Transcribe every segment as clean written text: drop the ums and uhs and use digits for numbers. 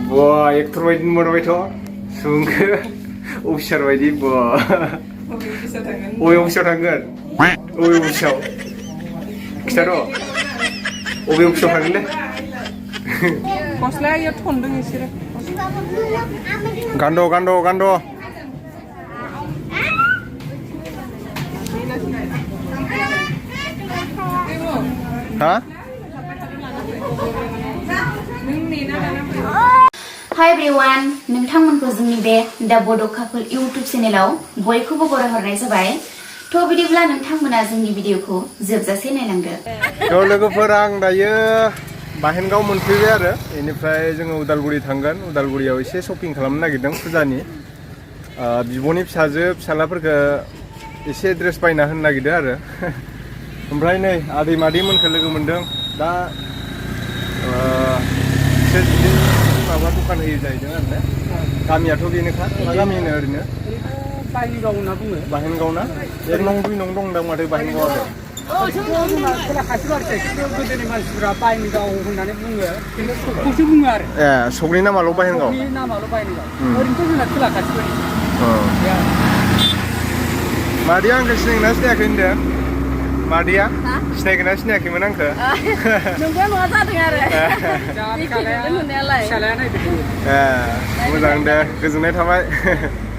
Wah, aktor bayi nomor berapa? Sungguh, officer bayi wah. Oh, officer tangan. Oh, officer. Kita do. Oh, officer tangan deh. Koslah ya thondong isir. Gando. Hah? Hi everyone, नोंथांमोनखौ जोंनि बे दा बड' carpel YouTube चेनेलाव बयखौबो बरायहरनाय जाबाय। थ' बिदिब्ला नोंथांमोना जोंनि भिडिअखौ जोबजासे नायलांदो। थ' लोगोफोर आं दायो बाहेनगाव मोनफैबाय आरो बेनिफ्राय जोङो उदालगुरि थांगोन। उदालगुरियाव एसे शपिं खालामनो नागिरदों फुजानि। बिब'नि फिसालाफोरखौ एसे ड्रेस बायना होनो नागिरदों आरो। ओमफ्राय नै आदै मादैमोनखौ लोगो मोनदों। दा माबा दखान होयो जाहैदों आरो ना। गामियाथ' बेनोखा मा गामि होनो ओरैनो? बाहेनगाव होनना बुङो। बाहेनगाव ना? 1 नं 2 नं दंदां माथो बाहेनगावआबो। जोंना खोला खाथिबारसो खिन्थु गोदोनि मानसिफ्रा बाहेनगाव होननानै बुङो खिन्थु सकखौसो बुङो आरो। ए सकनि नामाल' बाहेनगाव? सकनि नामाल' बाहेनगाव। ओरैनोथ' जोंना खोला खाथिबारि। मादैया आंखौ सिनायगोना सिनायाखै होनदों? मादैया सिनायगोना सिनायाखैमोन आंखौ? नोंबो न'आ जादों आरो बेखिनिखौनो नुनायालाय फिसालाया नायबाय थायो। ए मोजां दे गोजोननाय थाबाय।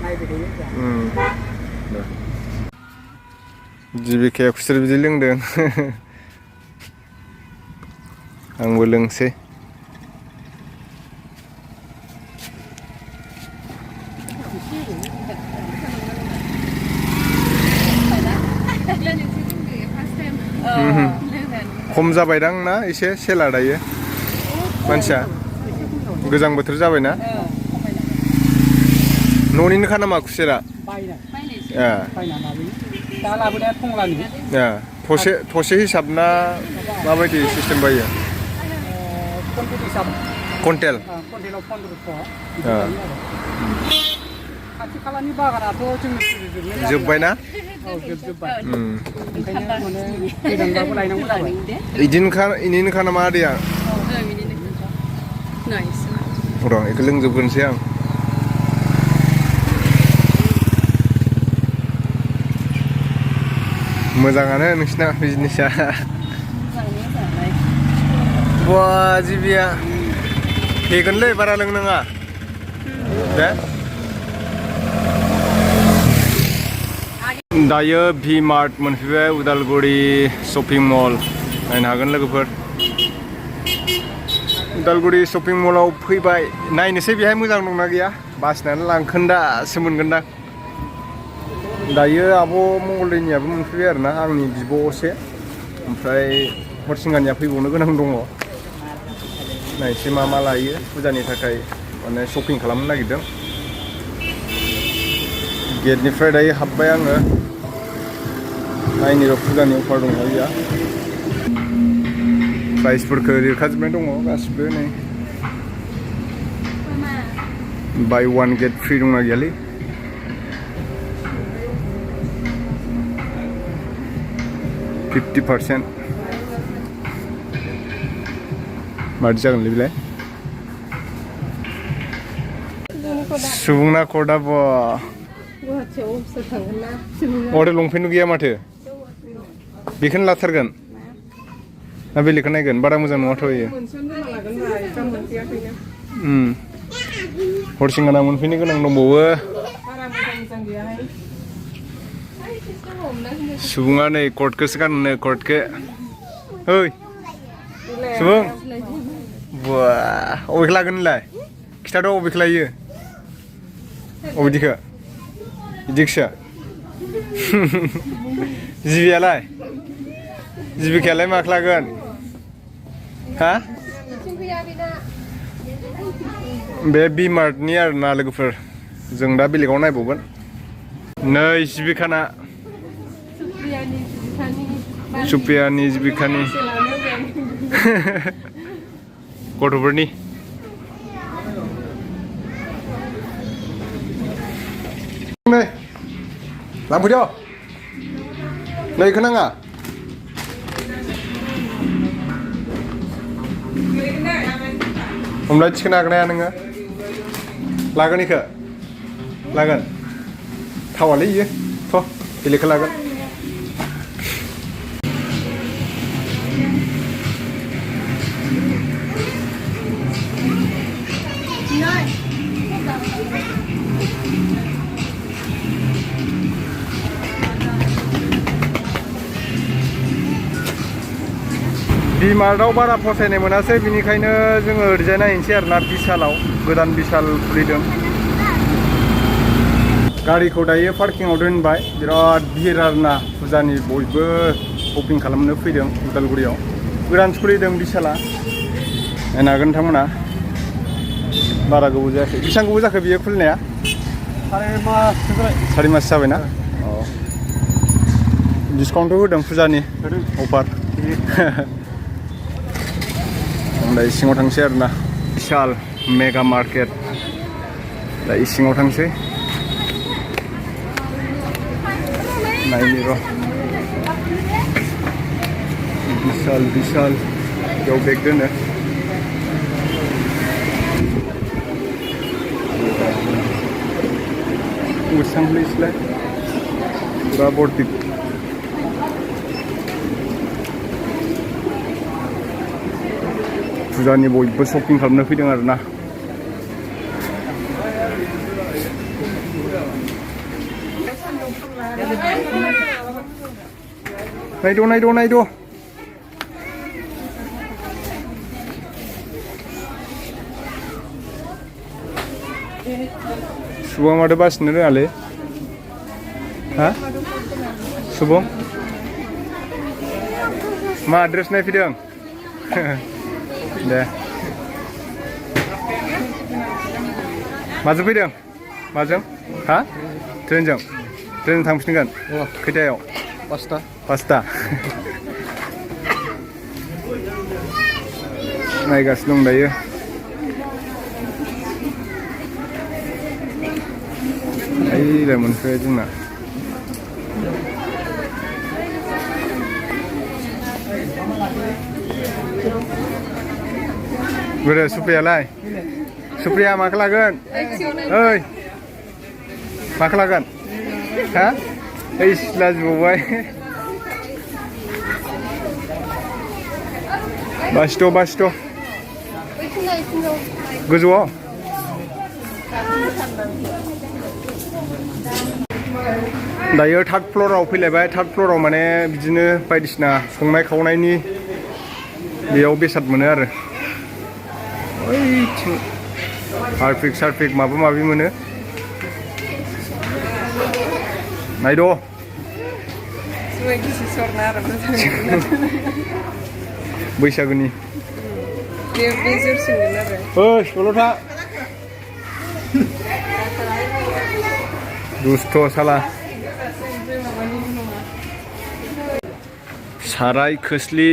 नायबाय थायो। जिबिकाया खुसेर बिदै लोंदों। आंबो लोंसै। खम जाबायदां ना एसे सेला दायो मानसिया गोजां बोथोर जाबायना। न'निनोखा नामा खुसेरा? बायना लाबोयो। दा लाबोनाया टंलानि। थसे हिसाब ना माबायदि सिस्टेम बायो? कुइन्टेल हिसाब। कुइन्टेल? कुइन्टेलाव 1500। खाथि खालानि बागानाथ' जोंनि जोब्बायना? औ जोबबाय। ओंखायनो माने गोदानबाबो लायनांगौ जाबाय। इनिनोखा नामा आदैया? र' बेखौ लोंजोबग्रोनोसै आं। मोजाङानो नोंसिना बिजनेसा। बा जिबिया फेगोनलै बारा लोंनाङा दे। दायो भि मार्ट मोनफैबाय उदालगुरि शपिं मल नायनो हागोन लोगोफोर। उदालगुरि शपिं मलाव फैबाय नायनोसै बेहाय मोजां दंना गैया बासिनानै लांखोन्दासो मोनगोनदां। दायो आब' मंगलदैनियाबो मोनफैबाय आरो ना आंनि बिब' असे। ओमफ्राय हरसिंगानिया फैबावनो गोनां दङ। नायनोसै मा लायो फुजानि थाखाय माने शपिं खालामनो नागिरदों। गेटनिफ्राय दायो हाबबाय आङो। नायनि र' फुजानि अफार दंना गैया। प्राइसफोरखौ लिरखाजोबनाय दङ गासिबो नै। बाय वान गेट फ्रि दंना गैयालै? $50 मादि जागोनलै बेलाय? सुबुंना कर्टआ बा माथो लंपेन्ट गैया माथो? बेखौनो लाथारगोन ना बेलेगखौ नायगोन? बारा मोजां नङाथ' इयो। हरसिंगाना मोनफैनो गोनां दंबावो। सुबुङा नै कर्टखौसो गाननो कर्टखौ। ओइ सुबुं बा अबेखौ लागोन नोंलाय? खिथाद' अबेखौ लायो? अबेदिखौ? बिदिखौसो? जिबियालाय? जिबिकायालाय माखौ लागोन? हा? बे भि मार्टनि आरो ना लोगोफोर। जों दा बेलेगाव नायबावगोन। नै जिबिकाना सुप्रियानि जिबिकानि गथ'फोरनि नै लांफैद' नैखौ नाङा हमलाय थिखोनो हागोन ना हाया नोङो? लागोन इखो लागोन थावालै इयो थ' बेलेगखौ लागोन डिमार्टआव बारा फसायनाय मोनासै बिनिखायनो जोङो ओरैजाय नायनोसै आरोना बिशालाव गोदान बिशाल खुलिदों गारिखौ दायो पार्किंआव दोनबाय बिराद भिर आरोना फुजानि बयबो शपिं खालामनो फैदों उदालगुरियाव गोदान खुलिदों बिशाला नायनो हागोन नोंथांमोना बारा गोबाव जायाखै बेसेबां गोबाव जाखो बियो खुलिनाया 4 मास जाबायना अ डिसकाउन्टबो होदों फुजानि अफार दायो सिङाव थांसै आरोना बिशाल मेगा मार्केट दायो सिङाव थांसै नायनि र' बिशाल बेयाव बेग दोनो बेसेबां इसलाय फुरा बर्टिक फुजानि बयबो शपिं खालामनो फैदों आरोना नायद' सुबुं माथो बासिनो रोङालै हा सुबुं मा ड्रेस नायफैदों दे माजों फैदों माजों हा ट्रेनजों थांफिनगोन खैथायाव 5टा नायगासिनो दं दायो ओइलाय मोनफैबाय जोंना बोरो सुप्रियालाय सुप्रिया माखौ लागोन ओइ माखौ लागोन हा ओइ सिला जिबावबाय बासिथ' गोजौआव दायो 3rd फ्ल'राव फैलायबाय 3rd फ्ल'राव माने बिदिनो बायदिसिना संनाय खावनायनि बेयाव बेसाद मोनो आरो ओइथिं हारपिक माबा माबि मोनो नायद' बैसागोनि सल'था दुस्थ' साला साराय खोस्लि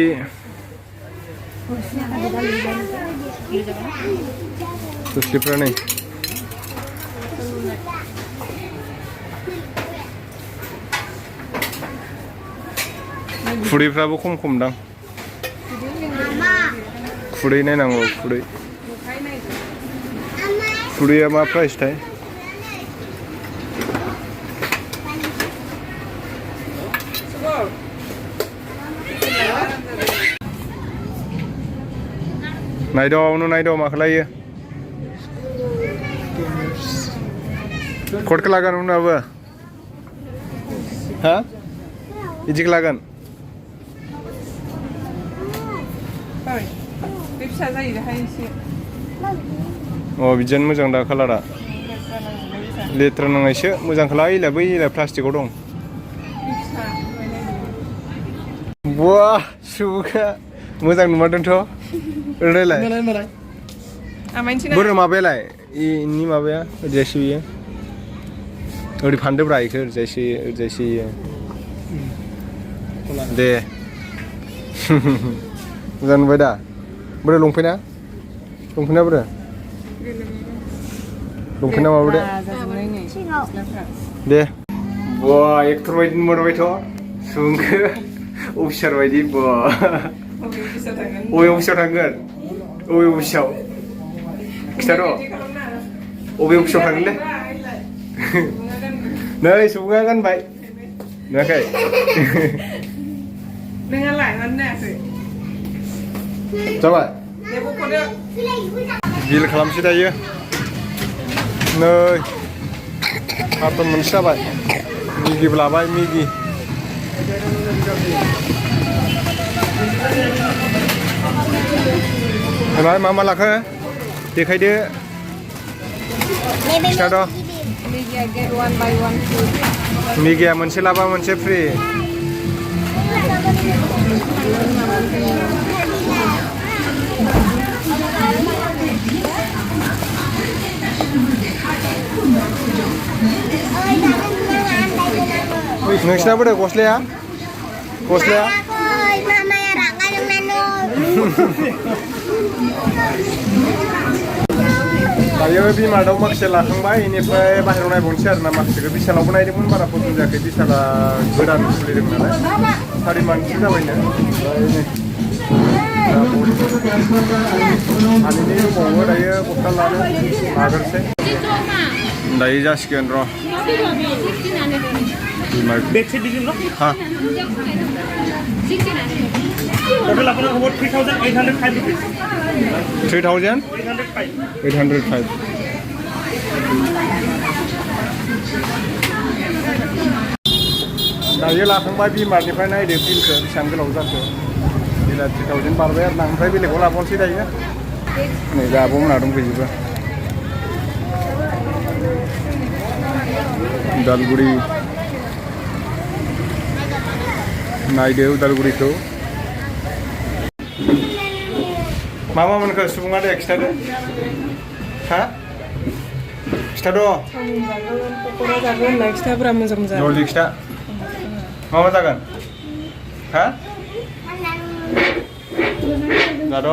खोस्लिफ्रा नै खुरैफ्राबो खम दां खुरै नायनांगौ खुरैया मा प्राइस थाय नायद' माखौ लायो कर्टखौ लागोन उनावबो हा बिदिखौ लागोन अ बिदियानो मोजां दा कालारा लेथ्रा नांनायसो मोजांखौ लायोला बैलाय प्लास्टिकआव दं बा सुबुंखा मोजां नुमारदोंथ' ओरैलाय बोरो माबायालाय इनि माबाया ओरैजायसो बियो ओरै फानदोब्रा इखो ओरैजायसो इयो दे मोजां नुबाय दा बोरो लंपेन्टआ बोरो लंपेन्टआ माबो दे बा एक्टर बायदि नुमारबायथ' सुबुंखो अफिसार बायदि बा अबे अफिसाव थांगोन अबे अफिसाव खिथार' अबे अफिसाव थांगोनलै नै सुबुङा गानबाय नुवाखै नोंहालाय मानो नायाखै जाबाय बिल खालामसै दायो नै कार्टन मोनसे जाबाय मिगिबो लाबाय मिगि ओमफ्राय मा लाखो देखायदो खिथाद' मिगिया मोनसे लाबा मोनसे फ्रि नोंसिनाबो दे गस्लाया दायो बिमादाव माखासे लाखांबाय बेनिफ्राय बाहेरायाव नायबावनोसै आरो ना माखासेखौ बिशालावबो नायदोंमोन बारा पसन्द जायाखै बिशाला गोदान खुलिदों नालाय 4 मान्थसो जाबायनो आनिनि दंबावो दायो बस्था लानो लाग्रोसै दायो जासिगोन र' हाँ Total अपना about 3,805 rupees. 3,805 दायो लाखांबाय बिमारनिफ्राय नायदो बिलखौ बेसेबां गोलाव जाखो बिला 3,000 बारबाय आरो ना ओमफ्राय बेलेगाव लाबावनोसै दायो नै दा आब'मोनहा दंफैजोबो उदालगुरि नायदो उदालगुरिखौ मा मोनखो सुबुङा दे खिथादो हा खिथाद' पक'रा जागोन ना खिथाफोरा मोजां मोजां जलदि खिथा मा जागोन हा जाद'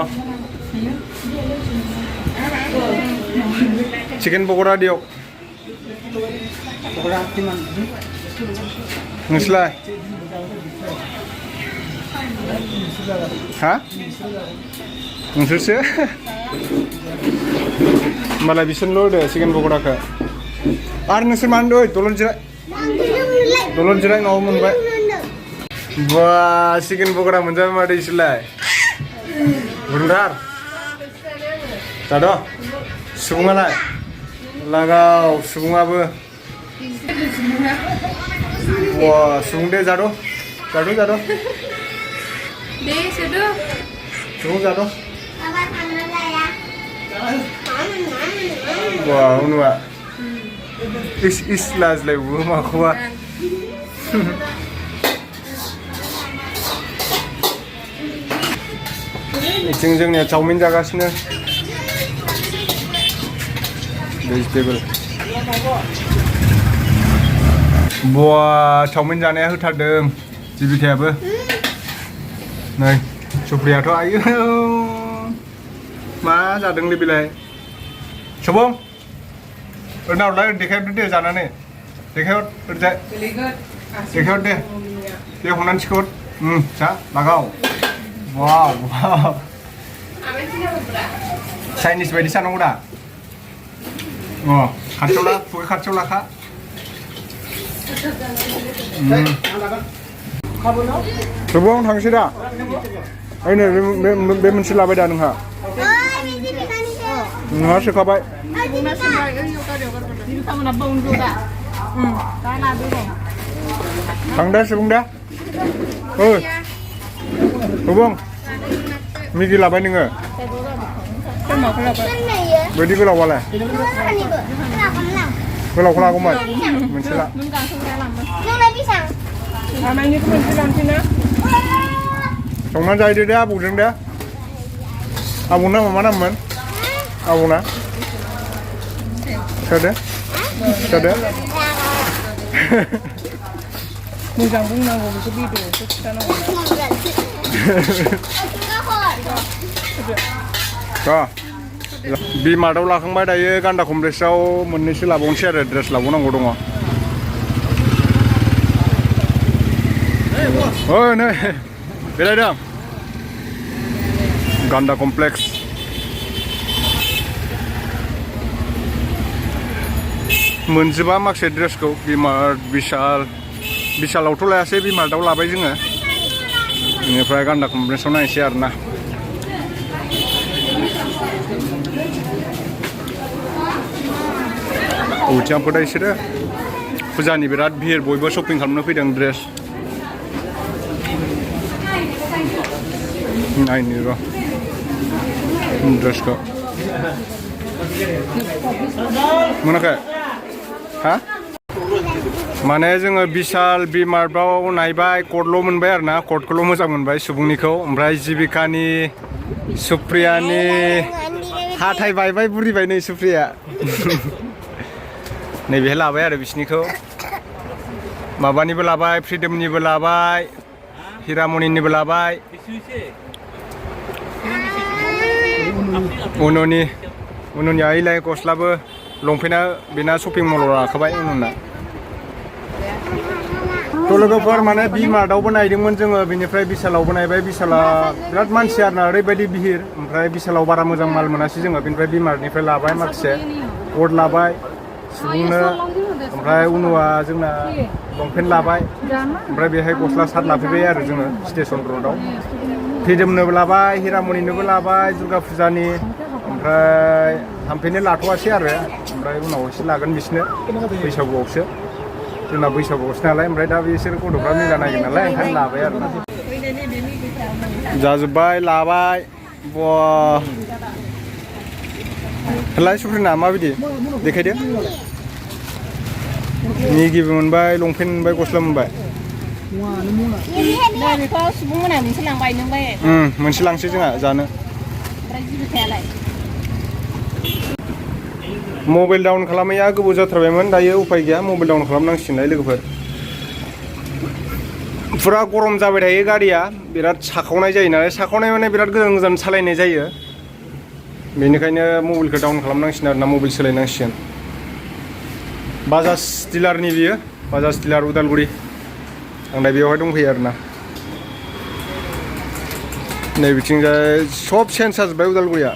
चिकेन पक'रा दियक नोंसोरलाय हा नोंसोरसो होमबालाय बिसोरनोल' होदो चिकेन पक'राखौ आरो नोंसोर मा होनदों दलद जिराय न'आव मोनबाय बा चिकेन पक'रा मोनजाबाय माथो इसोरलाय बुरदार जाद' सुबुङालाय लागाव सुबुङाबो वा सुबुं दे जाद' दे सुदु सुबुं जाद' वा उनुआ इस लाजलायबो माखौबा बिथिं जोंनिया चावमिन जागासिनो भेजिटेबल बवा चावमिन जानाया होथारदों जिबिकायाबो नै सुप्रियाथ' आयौ मा जादोंलै बेलाय सुबुं ओरनावलाय देखायहरदो दे जानानै देखायहर ओरैजाय देखायहर दे हमनानै थिखोहर जा लागाव वाव चाइनिस बायदि जानांगौ दा अ खाथियाव ला खुगा खाथियाव लाखा सुबुं थांसै दा ओइनो बे मोनसे लाबाय दा नोंहा सोखाबाय थां दा सुबुं दा सुबुं मिगि लाबाय नोङो बायदि गोलावालाय गोलावखौ लागौमोन मोनसे ला संनानै जाहैदो दे आबौजों दे आबौना मा नाममोन आबौना खिथादो मोजां बुंनांगौ बेखौ भिडिअ'खौ खिथानांगौ बिमार्टआव लाखांबाय दायो गान्दा कमप्लेक्सआव मोननैसो लाबावनोसै आरो ड्रेस लाबावनांगौ दङ नै बेरायदों गान्दा कमप्लेक्स मोनजोबा माखासे ड्रेसखौ बिमार्ट बिशालावथ' लायासै बिमार्टआव लाबाय जोङो बेनिफ्राय गान्दा कम्बिनेसनाव नायनोसै आरोना उथियामफोर इसोरो फुजानि बिराद भिर बयबो शपिं खालामनो फैदों ड्रेस नायनो र' ड्रेसखौ मोनाखै हा माने जोङो बिशाल बिमार्टआव नायबाय कर्टल' मोनबाय आरोना कर्टखौल' मोजां मोनबाय सुबुंनिखौ ओमफ्राय जिबिकानि सुप्रियानि हाथाय बायबाय बुरिबाय नै सुप्रिया नैबेहाय लाबाय आरो बिसिनिखौ माबानिबो लाबाय फ्रिदमनिबो लाबाय हिरामनिनिबो लाबाय उनुनिया इलाय गस्लाबो लंपेन्टआ बेना शपिं मलाव लाखाबाय उनुना थ' लोगोफोर माने बिमार्टआवबो नायदोंमोन जोङो बेनिफ्राय बिशालावबो नायबाय बिशाला बिराद मानसि आरोना ओरैबायदि भिर ओमफ्राय बिशालाव बारा मोजां माल मोनासै जोङो बेनिफ्राय बिमार्टनिफ्राय लाबाय माखासे कर्ट लाबाय सुबुंनो ओमफ्राय उनुआ जोंना लंपेन्ट लाबाय ओमफ्राय बेहाय गस्ला सार्ट लाफैबाय आरो जोङो स्टेसन र'डआव फ्रिदमनोबो लाबाय हिरामनिनोबो लाबाय दुर्गा फुजानि ओमफ्राय थाम्फैनो लाथ'वासै आरो ओमफ्राय उनाव एसे लागोन बिसोरनो बैसागुआवसो जोंना बैसागुआवसो नालाय ओमफ्राय दा बिसोर गथ'फ्रा मेला नायगोन नालाय ओंखायनो लाबाय आरोना जाजोब्बाय लाबाय लाय सुफ्रिना माबायदि देखायदो निगिबो मोनबाय लंपेन्ट मोनबाय गस्ला मोनबाय बेखौ सुबुं मोना मोनसे लांबाय नों बाय मोनसे लांसै जोंहा जानो मबाइल डाउन खालामैया गोबाव जाथारबायमोन दायो उफाय गैया मबाइल डाउन खालामनांसिगोनलाय लोगोफोर फुरा गरम जाबाय थायो गारिया बिराद साखावनाय जायो नालाय साखावनाय माने बिराद गोजान गोजान सालायनाय जायो बेनिखायनो मबाइलखौ डाउन खालामनांसिगोन आरोना मबाइल सोलायनांसिगोन बाजाज डिलारनि बियो बाजाज डिलार उदालगुरि आं दा बेवहाय दंफैयो आरोना नैबिथिंजाय सब चेन्ज जाजोब्बाय उदालगुरिया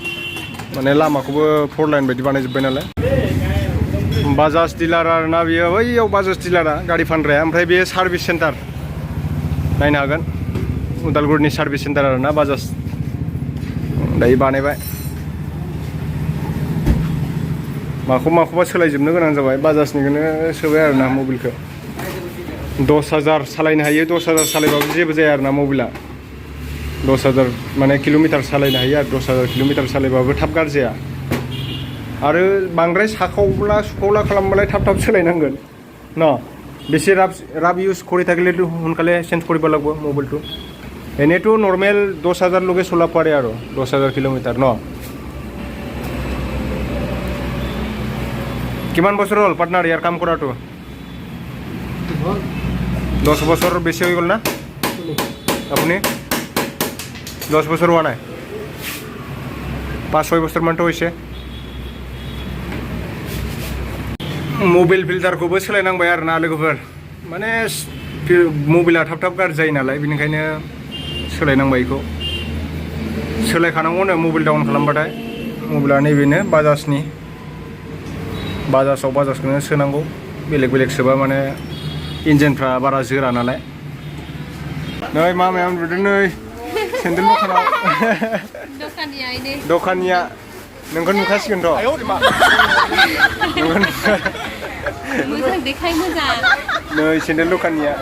माने लामाखौबो फर लाइन बायदि बानायजोब्बाय नालाय बाजाज डिलार आरोना बियो बैयाव बाजाज डिलारा गारि फानग्राया ओमफ्राय बेयो सार्भिस सेन्टार नायनो हागोन उदालगुरिनि सार्भिस सेन्टार आरोना बाजाज दायो बानायबाय माखौबा सोलायजोबनो गोनां जाबाय बाजाजनिखौनो सोबाय आरोना मबाइलखौ 10,000 सालायनो हायो 10,000 सालायबाबो जेबो जाया आरोना मबाइला 10,000 माने किल'मिटार सालायनो हायो आरो 10,000 किल'मिटार सालायबाबो थाब गाज्रि जाया आरो बांद्राय साखावला सुखावला खालामबालाय थाब सोलायनांगोन न बेसे राब इउज কৰি থাকিলে সোনকালে চেঞ্জ কৰিব লাগিব মোবাইলটো এনেতো নৰ্মেল 10,000 লগে চলা পাৰে আৰু 10,000 কিলোমিটাৰ ন কিমান বছৰ হ'ল পাৰ্টনাৰ ইয়াৰ কাম কৰাটো 10 বছৰ বেছি হৈ গ'ল না আপুনি 10 বছৰ হোৱা নাই 5-6 বছৰমানটো হৈছে मबाइल फिल्टारखौबो सोलायनांबाय आरोना लोगोफोर माने मबाइला थाब गाज्रि जायो नालाय बेनिखायनो सोलायनांबाय बेखौ सोलायखानांगौनो मबाइल डाउन खालामबाथाय मबाइला नैबेनो बाजाजखौनो सोनांगौ बेलेग सोबा माने इन्जिनफ्रा बारा जोरा नालाय नै मामाया उन्दुदों नै सेन्देल दखानिया नोंखौ नुखासिगोनथ' मोजां देखाय मोजां नै सेन्देल दखानिया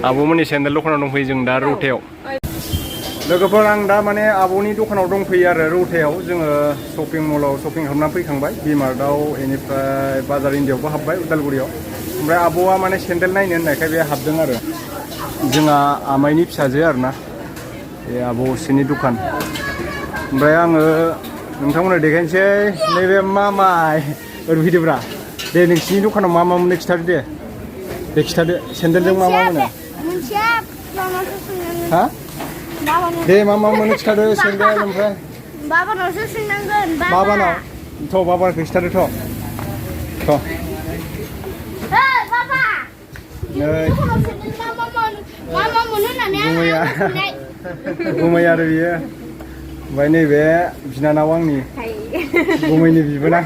आब'मोननि सेन्देल दखानाव दंफैयो जों दा रौथायाव लोगोफोर आं दा माने आब'नि दखानाव दंफैयो आरो रौथायाव जोङो शपिं मलाव शपिं खालामनानै फैखांबाय बिमार्टआव बेनिफ्राय बाजार इन्डियावबो हाबबाय उदालगुरियाव ओमफ्राय आब'आ माने सेन्देल नायनो होननायखाय बे हाबदों आरो जोंहा आमाइनि फिसाजो आरोना बे आब'सिनि दखान ओमफ्राय आङो नोंथांमोननो देखायनोसै नैबे मामाय ओरै फैदोब्रा दे नोंसिनि दखानाव मा मोनो खिथादो दे खिथादो सेन्देलजों मा मोनो हा दे मा मोनो खिथादो सेन्देल ओमफ्राय बाबानावसो सोंनांगोन बाबानाव थ' बाबाखौ खिथादो थ' बाबा नै मा मोनो होननानै गुमै आरो बियो ओमफ्राय नैबे बिनानाव आंनि गुमैनि बिबोनां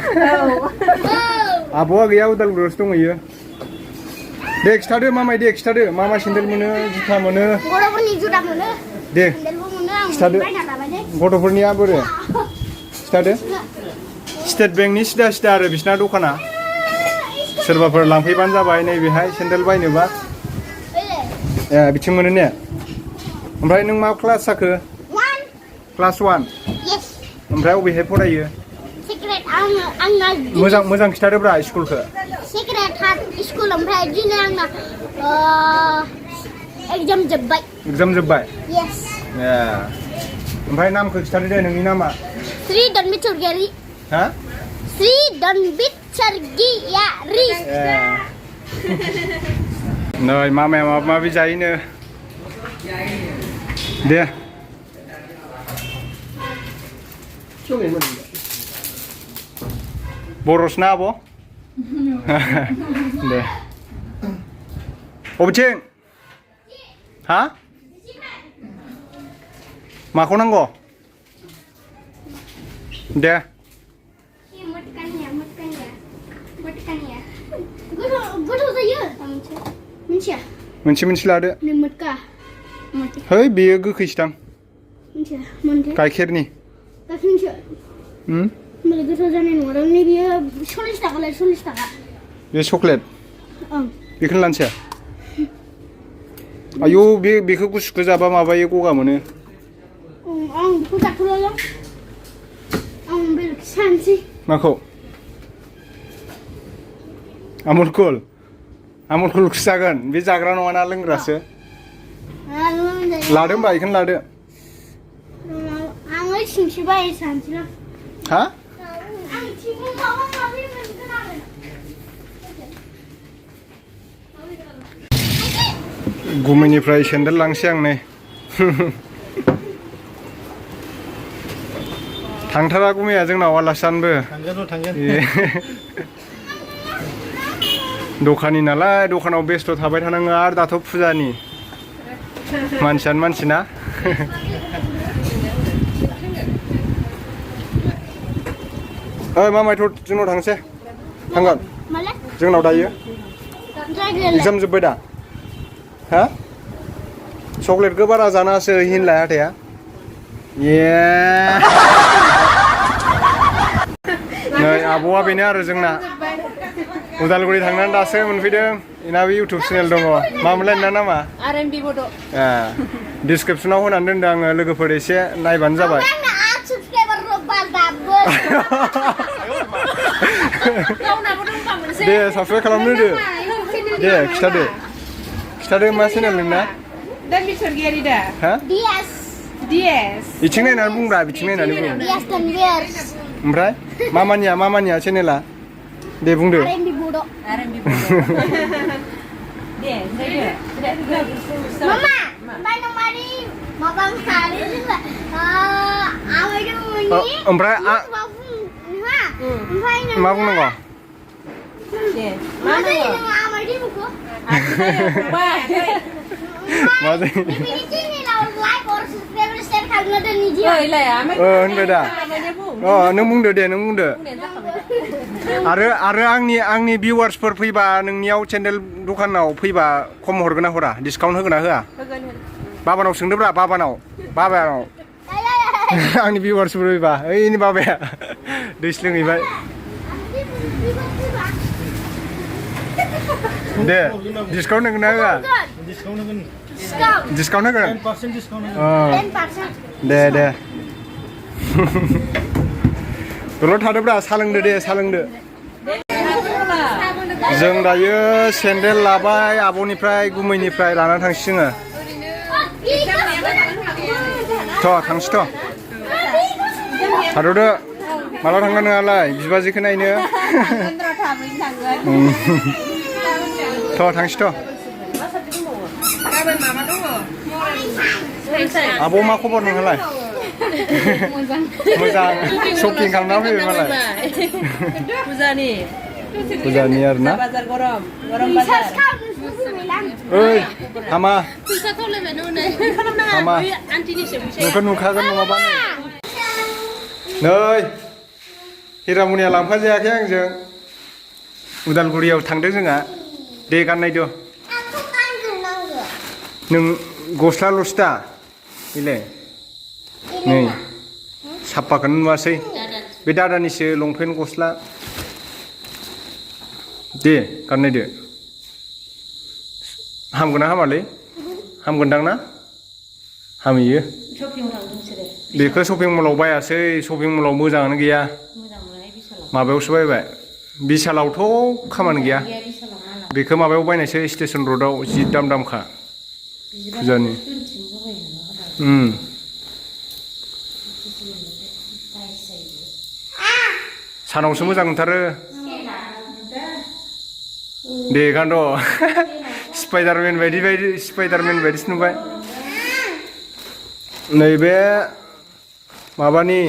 आब'आ गैया उदालगुरियावसो दंहैयो दे खिथादो मामाय दे खिथादो मा मा सेन्देल मोनो जुथा मोनो गथ'फोरनि जुदा मोनो दे सेन्देलबो मोनो आं खिथादो बायना लाबाय दे गथ'फोरनिया बोरो खिथादो स्टेट बेंकनि सिदा सिदा आरो बिसिना दखाना सोरबाफोर लांफैबानो जाबाय नैबेहाय सेन्देल बायनोबा ए बिथिं मोनो ने ओमफ्राय नों मा क्लास जाखो क्लास 1 यस ओमफ्राय अबेहाय फरायो सिक्रेट आंना मोजां खिथादोब्रा स्कुलखौ सिक्रेट हार्ट स्कुल ओमफ्राय दिनै आंना एग्जाम जोब्बाय यस ए ओमफ्राय नामखौ खिथादो दे नोंनि नामा श्री दनबित सरगियारि हा श्री दनबित सरगियारि नै मामाया माबा माबि जायोनो दे बर'सना आब' दे बबेथिं हा माखौ नांगौ दे मोनसे लादो है बेयो गोखैसोदां गाइखेरनि गोथाव जानाय नङा नैबेयो 40 थाखालाय 40 थाखा बे चक्लेट बेखौनो लानोसै आयौ बेखौ गुसुखौ जाबा माबायो गगा मोनो आं बेखौ जाथ'ला आं बेलेग सानसै माखौ आमुलखौसो जागोन बे जाग्रा नङाना लोंग्रासो लादो होमबा बेखौनो लादो आङो सिंसि बायो सानसै हा आं सिङाव माबा माबि मोनगोन आरो गुमैनिफ्राय सेन्देल लांसै आं नै थांथारा गुमैया जोंनाव आलासि जानोबो थांगोन दखानि नालाय दखानाव बेस्थ' थाबाय थानाङो आरो दाथ' फुजानि मानसियानो मानसिना ओइ मामायथ' जोंनाव थांसै थांगोन जोंनाव दायो एग्जाम जोब्बाय दा हा चक्लेटखौ बारा जानासो हिनलाय हाथाया नै आब'आ बेनो आरो जोंना उदालगुरि थांनानै दासो मोनफैदों इनाबो इउटुब चेनेल दङ मामोनलाय नोंना नामा आरएमबि बड' डिसक्रिपसनाव होनानै दोनदों आङो लोगोफोर एसे नायबानो जाबाय दे साबसक्राइब खालामनो होदो दे खिथादो मा चेनेल नोंना दनबित सरगियारि दा हा DS बिथिं नायनानै बुंब्रा बिथिं नायनानै बुं ओमफ्राय मामानिया चेनेला दे बुंदो आरएमबि बड' दे Mama, mana mari mabang hari juga. Awal dulu ni. ओमफ्राय मा बुंनांगौ दे Mana yang awal dulu kok? मा जायो Ini lah like or subscribe share खालामना दोननि dia. ओइलाय होनबाय दा नों बुंदो दे नों बुंदो आरो आंनि भिउवार्सफोर फैबा नोंनियाव सेन्देल दखानाव फैबा खम हरगोन ना हरा डिसकाउन्ट होगोन ना होआ बाबानाव सोंदोब्रा बाबानाव आंनि भिउवार्सफोर फैबा ओइनि बाबाया दै स्लोंहैबाय दे डिसकाउन्ट होगोन ना होआ डिसकाउन्ट होगोन 10% डिसकाउन्ट 10%. दे दलर थादोब्रा सा लोंदो दे सा लोंदो जों दायो सेन्देल लाबाय आब'निफ्राय गुमैनिफ्राय लानानै थांसै जोङो थांसै थाद'दो माला थांगोन नोंहालाय बिबाजैखौ नायनो थांसै आब' मा खबर नोंहालाय मोजां शपिं खालामना फैबाय मालाय फुजानि आरो ना बाजार गरम बाजार ओइ हामा नोंखौ नुखागोन नङाबा नै हिरामुनिया लांफाजायाखै आंजों उदालगुरियाव थांदों जोंहा दे गाननायदो आंखौ गानग्रोनांगौ नों गस्लाल'सो दा बेलाय नै साफाखौनो नुवासै बे दादानिसो लंपेन्ट गस्ला दे गाननायदो हामगोन ना हामालै हामगोनदां ना हामहैयो शपिंआव थांदों बिसोरो बेखौ शपिं मलाव बायासै शपिं मलाव मोजाङानो गैया मोजां मोननाय बिशालाव माबायावसो बायबाय बिशालावथ' खामानि गैया गैया बिशालाव मालाय बेखौ माबायाव बायनायसो स्टेसन र'डआव जि दाम दामखा फुजानि दोनथिंबो बायो नामा सानावसो मोजां मोनथारो दे गानद' स्पाइडारमेन बायदिसो नुबाय नैबे माबानि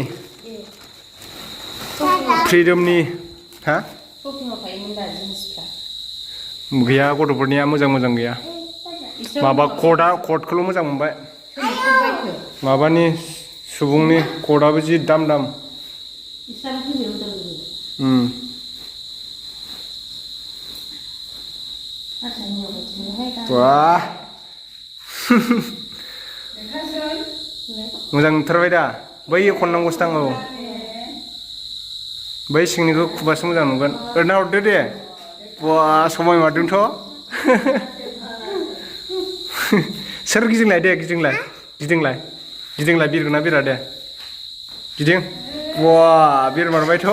फ्रिदमनि हा शपिंआव थायोमोन दा जिनिसफ्रा गैया गथ'फोरनिया मोजां गैया माबा कटखौल' मोजां मोनबाय माबानि सुबुंनि कटआबो जि दाम बिसोर फैयो उदालगुरि वाह मोजां नुथारबाय दा बै खननांगौसो दां औ बै सिंनिखौ खुबासो मोजां नुगोन ओरैनो हरदो दे बा समाय मारदोंथ' सोर गिदिंलाय दे गिदिंलाय बिरगोना बिरा दे गिदिं बा बिरमारबायथ'